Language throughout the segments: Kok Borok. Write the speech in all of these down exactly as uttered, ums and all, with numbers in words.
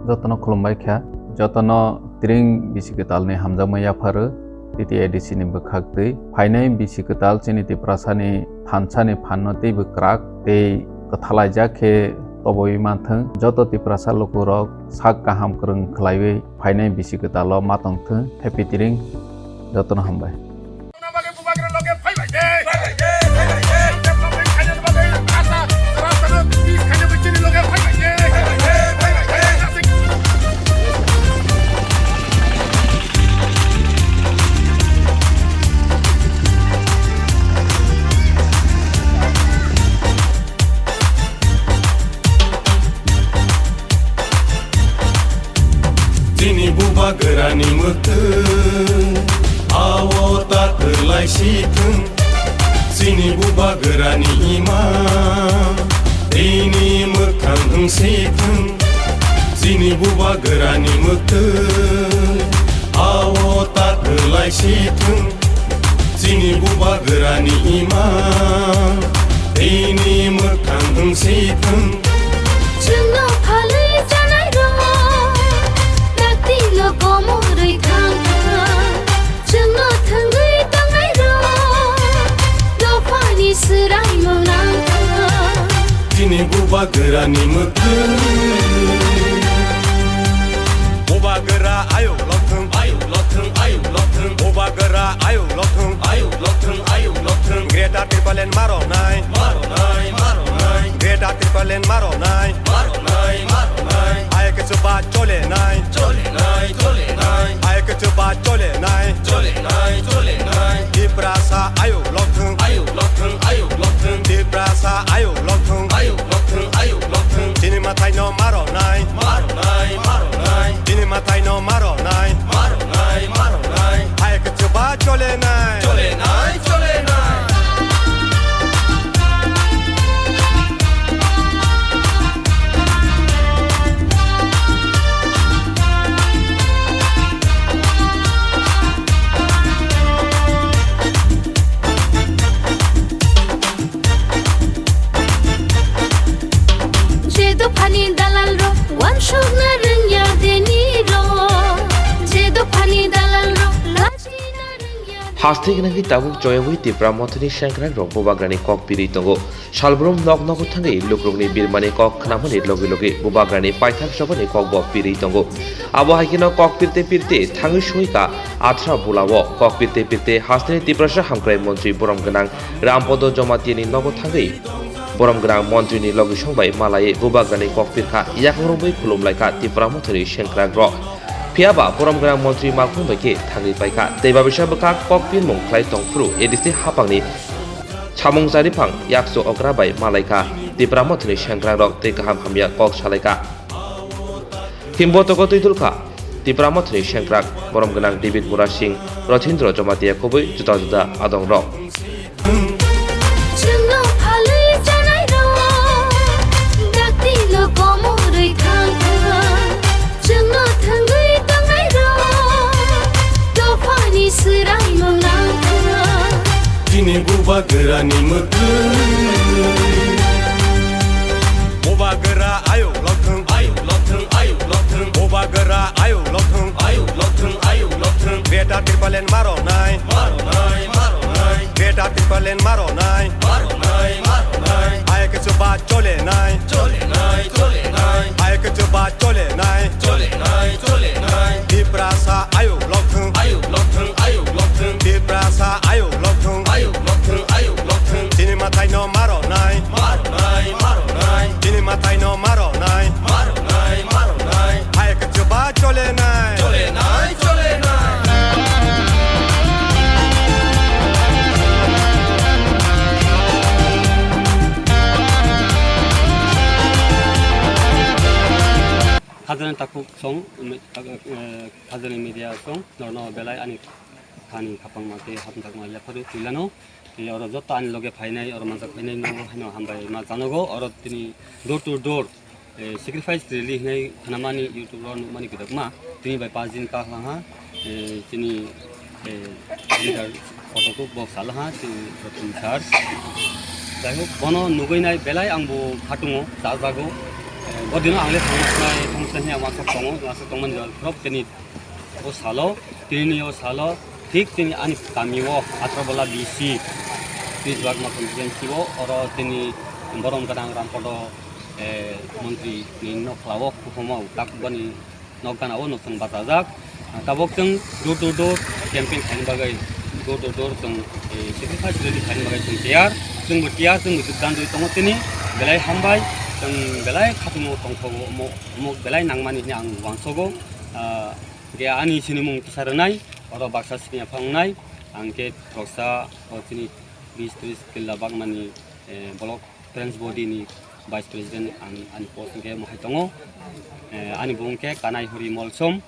Jotono khulumbai kha, jotono tiring bisi kwtalni hamjakma yapharu T T A D C ni bwkhak twi. Phainai bisi kwtal chini Tiprasani thansani phanno teibo kwrak tei kwthalaijak khe toboi manthwng. Joto Tiprasa lukurok sak kaham kwrwng khlaiwi phainai bisi kwtalo ma tongthwng. Happy tiring jotono hambai. Chini bubagrani mwktwi ao ta kwlai si thwng. Chini bubagrani ima tini mwkhang wng si thwng. Chini bubagrani mwktwi ao ta kwlai si thwng. Chini bubagrani ima tini mwkhang wng si thwng. Chwngno phalwi chanai rok, dakti lo komorwi thang thang. Chwngno thwngwi tongnai rok, dophani swraimung nang thang. Chini bubagrani mwktwi. Bubagra ayuk lokthwng, ayuk lokthwng, ayuk lokthwng. Bubagra ayuk lokthwng, ayuk lokthwng, ayuk lokthwng. Greater Tipraland maronai, maronai, maronai. Greater Tipraland maronai, maronai, maronai. Ayuk chuba cholenai, cholenai, cholenai. Ayuk chuba cholenai, cholenai, cholenai. Tiprasa ayuk lokthwng, ayuk lokthwng, ayuk lokthwng. Tiprasa ayuk lokthwng, ayuk lokthwng, ayuk lokthwng. Chini mwtai no maronai, maronai, maronai. Chini mwtai no maronai, maronai, maronai. Ayuk chuba cholenai, cholenai, cholenai. Je dophani dalal rok wansukna rwngya deni rok, je dophani dalal rok lachina rwngya. Haste gwnangwi tabuk choyawi Tipra Mothani sengkrak rok bubagrani kok pirwi tongo. Salbrum nok nogo thangwi lukurokni birmani kok khnamani logi logi bubagrani paithak sobani kokbo pirwi tongo. Abo hai kheno kok pirte pirte thangwi soi kha Athra Bulao. Kok pirte pirte hasteni Tiprasa hamkrai montri borom gwnang Rampodo Jomatiani nogo thangwi borom gwnang montrini logi songbai malaiwi bubagrani kok pirkha, yakung romwi khulum laikha Tipra Mothani sengkrak rok. Phiyaba borom gwnang montri malkhung bai khe thangwi paikha, tei babisa bwkha kok pirmung khlai tongphuru A D C hapangni Samung chariphang yakso okra bai malaikha, Tipra Mothani sengkrak rok tei kaham hamya kok salaikha. Himbo togo twi dulkha, Tipra Mothani sengkrak, borom gwnang David Murasing, Rothindro Jamatia kubui juda juda adong rok. Chwngno phalwi chanai rok, dakti lo komorwi thang thang. Chwngno thwngwi tongnai rok, dophani swraimung nang thang. Chini bubagrani mwktwi. Bubagra ayuk lokthwng, ayuk lokthwng, ayuk lokthwng. Bubagra ayuk lokthwng, ayuk lokthwng, ayuk lokthwng. Greater Tipraland maronai, maronai, maronai. Greater Tipraland maronai, maronai, maronai. Ayuk chuba cholenai, cholenai, cholenai. Ayuk chuba cholenai, cholenai, cholenai. Tiprasa ayuk lokthwng, ayuk lokthwng, ayuk lokthwng. Tiprasa ayuk lokthwng, ayuk lokthwng, ayuk lokthwng. Chini mwtai no maronai, maronai, maronai. Chini mwtai no maronai, maronai, maronai. Ayuk chuba cholenai, cholenai, cholenai. Khajani takhuk song, eh, khajani media song, norno belai ani thani khapangma tei hamjakma yapharo twilano. Tei oro joto ani loge phainai, oro manjak phainai nogo haino hambai ma janogo, oro tini door to door, eh, sacrifice rally hinai khnamani YouTube ro nukmani kwdakma. Tini bai paanch din kha ha, eh, chini, eh, leader photo ko box sala ha, chini Pratham sir. Jai hok, bono nugui nai belai ang bo khatungo, chajago. O dino ang le thangna sinai, thangna sinai hwnwi ang uansuk tongo, uansuk tongmani jora khorok tini o salo, tini o salo thik tini ani kami o Athrabola B C tini Jwakma constituency o oro tini borom gwnang Rampodo, eh, montri ni nokla o kuphuma tak boni nok gana o nwswng bachajak. Tabok chwng door to door campaign khaina bagwi, door to door chwng, eh, sacrifice rally khaina bagwi chwng tiyar, chwngbo tiyar, chwngbo jwk dan rwi tongo tini, belai hambai, chwng belai khatungo tongthogo, omo, omo belai nangmani hwnwi ang uansogo. Ah, hwnkhe ani sinimung kisa rwnai, oro baksa siniya pha wngnai, ang khe khoroksa o chini bis tris killa bagmani, eh, block Friends Body ni Vice President ang ani post hwnkhe mohai tongo. Eh, ani bung khe Kanai Hori Molsom.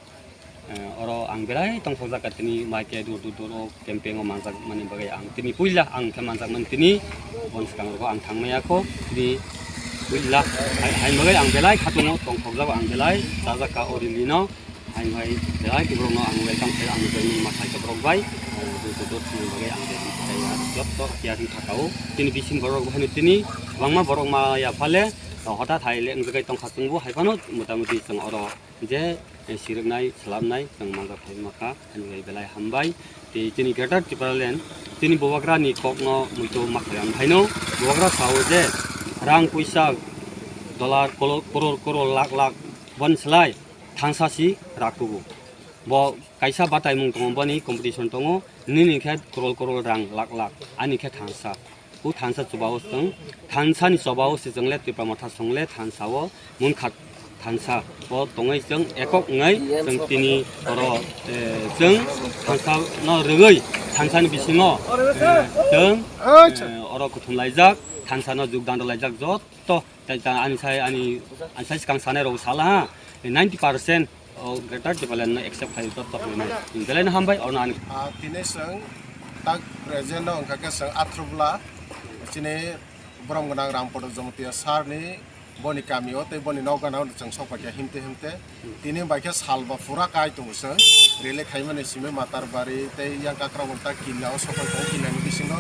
Eh, oro ang belai tongthokjak ka tini mai khe dur dur dur o campaign o manjak mani bagwi ang tini puila ang khe manjak mani tini bon swkang rogo ang thang maya kho tini puila hai, hai bagwi ang belai khatungo tongthokjago ang belai chajak ka o rally no. Hai bai belai khe borokno ang welcome khe ang joining ma khaikha borok bai. Ang joto dot sini bagwi ang belai khe joto kiya ring thakao. Tini bising borok bai tini kwbangma borok ma ya phale, to hota thai le wngjagai tongkha chwngbo hai phano motamuti chwng oro je siriknai swlamnai chwng manjak phai ma kha. Ani bai belai hambai. Tei chini Greater Tipraland chini bubagra ni kokno muitu ma khlai ang haino bubagra sao je rang puisa dollar kolo-, koror koror lakh lakh bon slai thansa si rak tubu. Bo kaisa bataimung tongo, boni competition tongo, nini khe crore crore rang, lakh lakh, ani khe thansa. O thansa chubao chwng, thansa ni chobao se chwng le Tipra Motha song le thansa o munkha thansa o tongwi chwng ekok wngwi chwng tini oro, eh, chwng thansa no rwgwi thansa ni bisingo, eh, chwng, eh, oro kuthum laijak, thansa no jugdan rw laijak joto. Tai ta ani sai, ani, ani sai swkang sanai rok sala ha, ninety percent o Greater Tipraland no accept khai jotto khlai nai. Belai no hambai, ono ani. Ah, tini chwng tak present no wngkha khe chwng Athrabola chini borom gwnang Rampodo Jamatia sir ni boni kami o tei boni nok gana o chwng sok paikha himte himte. Tini bai khe sal ba pura kai tongo chwng rally khaimani simi Matarbari tei yang Kakragunta killa o sokoi tongo. Killa ni bisingo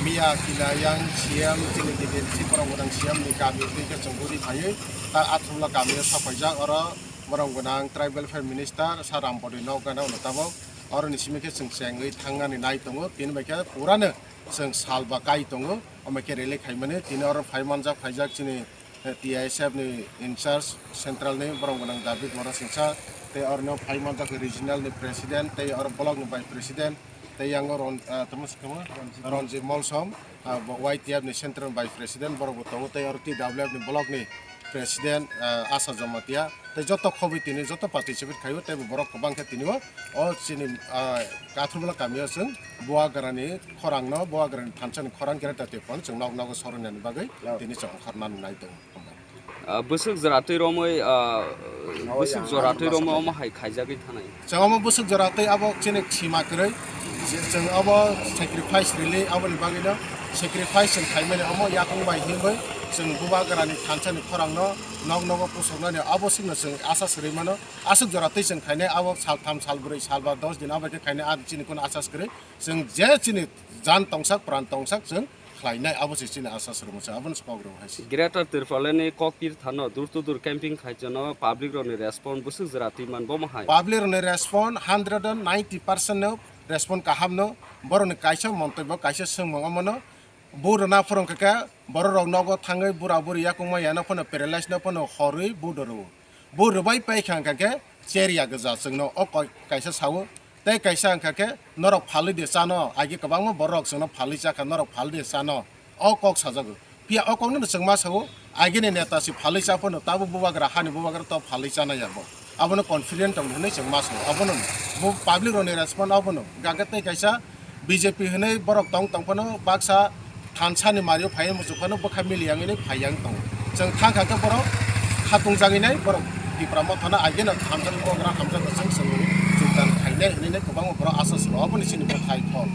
miya killa yang C M chini D D C borok gwnang C M ni kami twi khe chwng uri phaiwi ta Athrabola kami o sokoijak. Oro borok gwnang Tribal Welfare Minister Sir Rambodoi nok gana ulo tabok. Oro ni simi khe chwng chengwi thangnani nai tongo. Tini bai khe pura no chwng sal ba kai tongo. Omo khe rally khaimani tini oro phai manjak phaijak chini eh, T I S F ni in charge central ni borok gwnang David Mora Singsa, tei oro no phai manjak regional ni president, tei oro block ni vice president, tei yang ron-, ah, tamo se tamo? Ronjit Molsom, ah, bo Y T F ni central vice president borok bo tongo, tei oro T W F ni block ni president, ah, Asa Jamatia, tei joto khobwi tini joto participate khaio, tei bo borok kwbang khe tini o, o chini, ah, Kathurbola kami o chwng Buagra ni khorang no, Buagra ni thansa ni khorang khe ta tei phano chwng nok nogo soroni bagwi tini chwng ongkhor nani nai tongo. Ah, bwswk jora twi romwi, ah, bwswk jora twi romwi omo hai khaijagwi thanai. Chwng omo bwswk jora twi abo chini sima kwrwi. Je chwng obo sacrifice rili aboni bagwino sacrifice chwng khaimani omo yakung bai himwi chwng Bubagrani thansani khorangno nok nogo pusoknani abo swkno chwng asas rwi mano. Aswk jora twi chwng khainai abo sal tham, sal brwi, sal ba, dos din abo khe khainai, ah, chini kuno asas kwrwi. Chwng je chini jan tongsak, pran tongsak chwng khlainai, abo se chini asas rwmasa, abono se kok rw hai se. Greater Tipraland ni Kokpir thano door to door camping khai chano public rokni response bwswk jora twi man bomo hai? Public rokni response hundred and ninety percent no response kaham no, borokni kaisa montobyo, kaisa swngmung omono, bo rwna phwrwng kha khe borok rok nogo thangwi bura buri yakungma yana phano paralyze no phano horwi bo dorwo. Bo rwbai paikha hwnkha khe cherya gwja chwngno o koi-, kaisa sao. Tei kaisa hwnkha khe norok phalwi de chano, agi kwbangma borok chwngno phalwi chakha, norok phalwi de chano. O kok sajago. Phiya o kokno chwng ma sao, agini neta si phalwi cha phano, tabo bubagra, hani bubagra to phalwi chana ya bo. Abono confident tong hwnwi chwng ma sao. Abono bo public rokni response abono. Hwnkha khe tei kaisa B J P hwnwi borok tong tong phano baksa thansani mario phaiwi muchung phano bwkha mili yang hwnwi phai yang tongo. Chwng thang kha khe borok khatung jagwi nai borok Tipra Mothano ageno hamjakmung gra hamjakgo chwng chwng jogdan khainai hwnwi nai kwbangma borok asas rw aboni chini bwthai phol.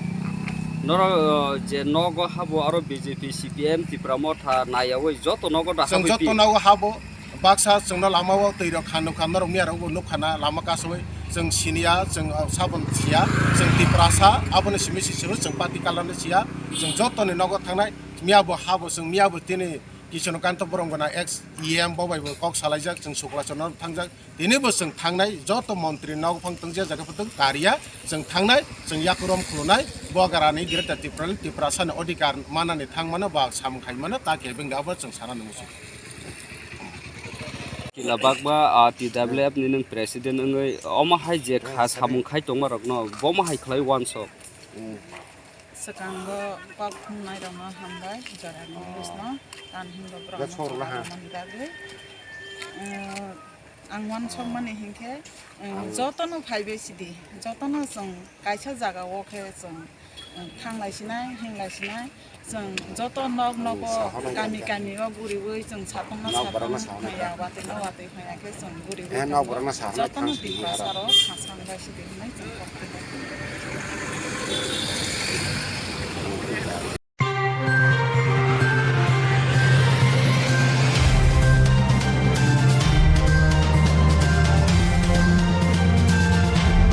Norok, uh, je nogo habo aro B J P, C P M, Tipra Motha naiyawi joto nogo da chwng habwi joto pi- nogo habo. Baksa chwngno lamao twi rok kha nukha, norok miya rok bo nukha na lama kasawi chwng siniya, chwng, uh, sabon siya, chwng Tiprasa, aboni simi si chwng, chwng party color ni siya, chwng jotoni nogo thangnai, miya bo ha bo chwng, miya bo tini Kishanu Kanto Boromgana ex E M bo bai bo kok salaijak, chwng Suklachorno thangjak. Tini bo chwng thangnai, joto montri nok phang tong je jaga phang tong kariya, chwng thangnai, chwng yakurom khulunai, bo garani Greater Tipraland, Tiprasani odhikar manani thang mano, ba samung khai mano, ta kebeng da abo chwng sana nungo. Kila bakma, ah, T W F ni nwng president wngwi, omo hai je kha samung khai tongma rokno, bomo hai khlai uansuk. Swkango kok phungnai rokno hambai, jora ni bisno, tan hinba borok no sora mani bagwi. Eh, ang uansukmani hinkhe, eh, jotono phaibai sidi, jotono chwng kaisa jaga o khe chwng, eh, thanglai sinai, hinglai sinai, chwng joto nok nogo, kami kami o guriwi chwng satongma satong phaiya, watwi no watwi phaiya khe chwng guriwi jotono Tiprasa rok khasang bai sidi hinwi chwng kok phungo.